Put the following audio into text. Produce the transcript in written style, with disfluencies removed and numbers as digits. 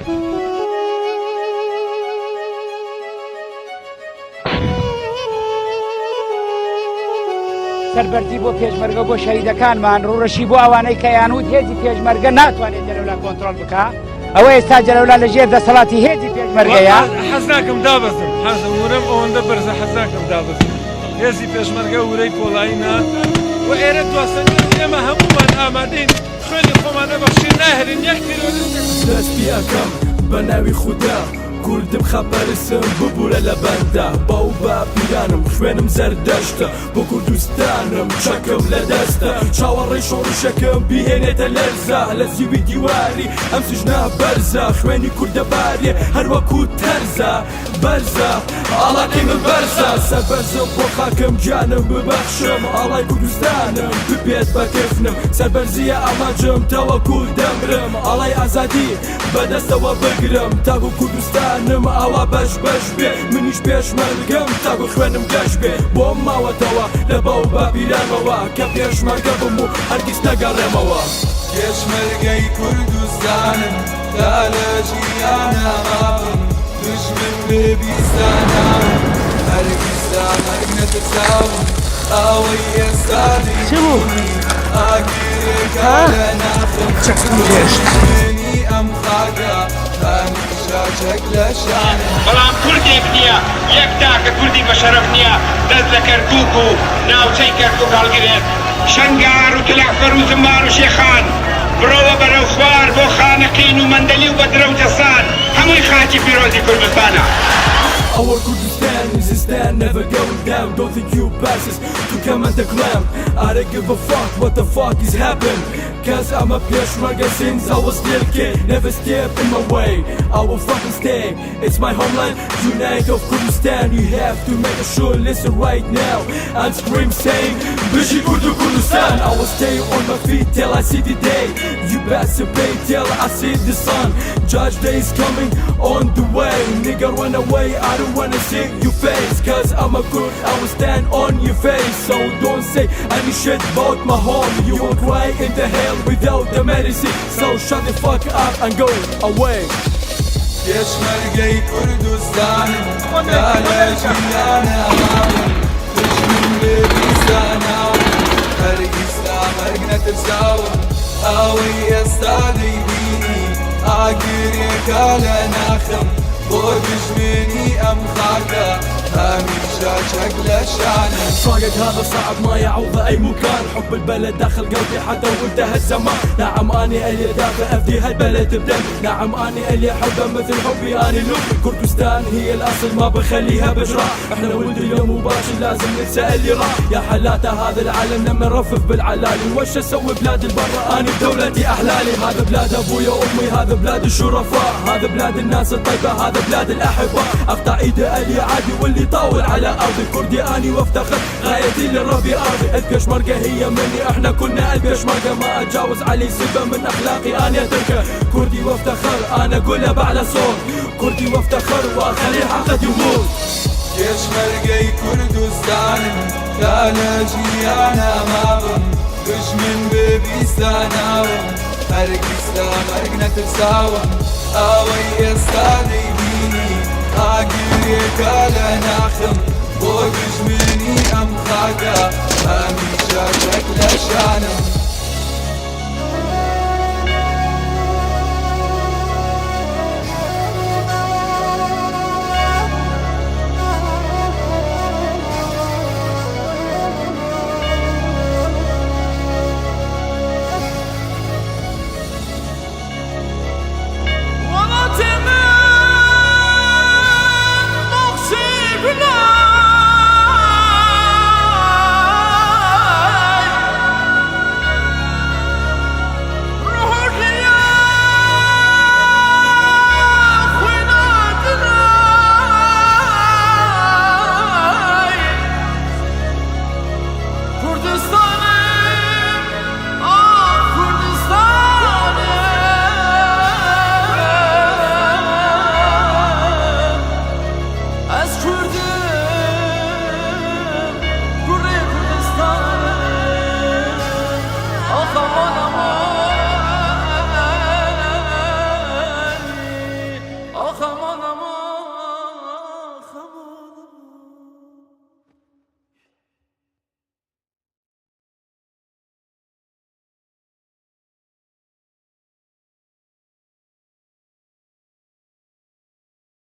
سەربەرزی بۆ پێشمەرگە بۆ شەهیدەکانمان، ڕووڕەشی بۆ ئەوانەی کە یانوت هێزی پێشمەرگە ناتوانێت جەلەولا کۆنترۆڵ بکا. ئەوە ئێستا جەلەولا لە ژێر دەسەڵاتی هێزی پێشمەرگەیە. حەز ناکەم دابەزم، حەزم ورەم ئەوەندە بەرزە حەز ناکەم دابەزم. هێزی پێشمەرگە ورەی پۆڵایینە و ئێرە دواسەنگەر ئێمە هەموومان ئامادەین خوێنی خۆمان ئەبەخشین ناهێلین یەک تیرۆریست. دەست پێ ئەکەم بە ناوی خودا. کوردم خەپەرسم ببورە لە بەندە باو باپیرانم خوێنم زەردەشتە بۆ کوردستانم چەکم لە دەستە چاوەڕێی شۆڕشەکەم بیهێنێتە لەرزە لە زیوی دیواری ئەم سژنە بەرزە خوێنی کوردە بارێ هەروەکو تەرزە بەرزە ئاڵاکەی من بەرزە سەربەرزم بۆ خاکم گیانم ببەخشم ئاڵای کوردستانم ببێت بە کفنم سەربەرزیە ئامانجم تاوەکو دەمرم ئاڵای ئازادی بەدەستەوە بگرم تاکو کوردستانم ئاوا بەش بەش بێ منیش پێشمەرگەم تاکو خوێنم گەش بێ بۆم ماوەتەوە لە باو باپیرانمەوە کە پێشمەرگە بم و هەرگیز نەگەڕێمەوە. پێشمەرگەی کوردستانم تا لە ژیانا مابم دوژمن بێ بیستاناوم هەرگیز لە مەرگ نەترساوم ئەوەی ئێستا دەیبینی ئاگرێکە لە ناخم دوژمنی ئەم خاکە هەمیشە چەک لە شانم. بەڵام کوردێک نییە، یەک تاکە کوردی بە شەرەف نییە دەست لە کەرکووک و ناوچەی کەرکووک هەڵگرێت. شەنگار و تلەعفەر و زمار و شێخان، بڕۆوە بەرەو خوار بۆ خانەقین و مەندەلی و بەدرە و جەسان، هەمووی خاکی پیرۆزی کوردستانە. Our Kurdistan is a stand, never go down. Don't think you passes to come and the clam. I don't give a fuck what the fuck is happen. Cause I'm a Peshmerga since I was little kid. Never step in my way, I will fucking stay. It's my homeland, Unite of Kurdistan. You have to make sure, listen right now and scream saying, بژی کورد و کوردستان. I will stay on my feet till I see the day. You best to pay till I see the sun. Judge day is coming on the way. Nigga run away, I don't wanna see your face. Cause I'm a Kurd, I will stand on your face. So don't say any shit about my home. You will cry in the hell without the medicine. So shut the fuck up and go away. پێشمەرگەی کوردستانم تا لە ژیانا مابم دوژمن بێ بیستاناوم هەرگیز لە مەرگ نەترساوم ئەوەی ئێستا دەیبینی ئاگرێکە لە ناخم بۆ دوژمنی ئەم خاکە هەمیشە چەک لە شانم. فراقك هذا صعب ما يعوض اي مكان حب البلد داخل قلبي حتى وانتهى الزمان نعم اني اللي دافع افدي هالبلد بدم نعم اني اللي احبه مثل حبي اني له كردستان هي الاصل ما بخليها بجراح احنا ولد اليوم وباكر لازم ننسى اللي راح يا حلاته هذا العالم لما نرفف بالعلالي وش اسوي بلاد البر اني بدولتي احلالي هذا بلاد ابويا وامي هذا بلاد الشرفاء هذا بلاد الناس الطيبه هذا بلاد الاحباء اقطع ايدي اللي عادي واللي طاول على ارضي كردي اني وافتخر غايتي للربي ارضي البيشمركه هي مني احنا كنا البيشمركه ما اتجاوز علي سبه من اخلاقي انا اتركه كردي وافتخر انا اقولها باعلى صوت كردي وافتخر واخلي حقد يموت. پێشمەرگەی کوردستانم تا لە ژیانا مابم دوژمن بێ بیستاناوم هەرگیز لە مەرگ نەترساوم ئەوەی ئێستا دەیبینی ئاگرێکە لە ناخم بۆ دوژمنی ئەم خاکە هەمیشە چەک لە شانم.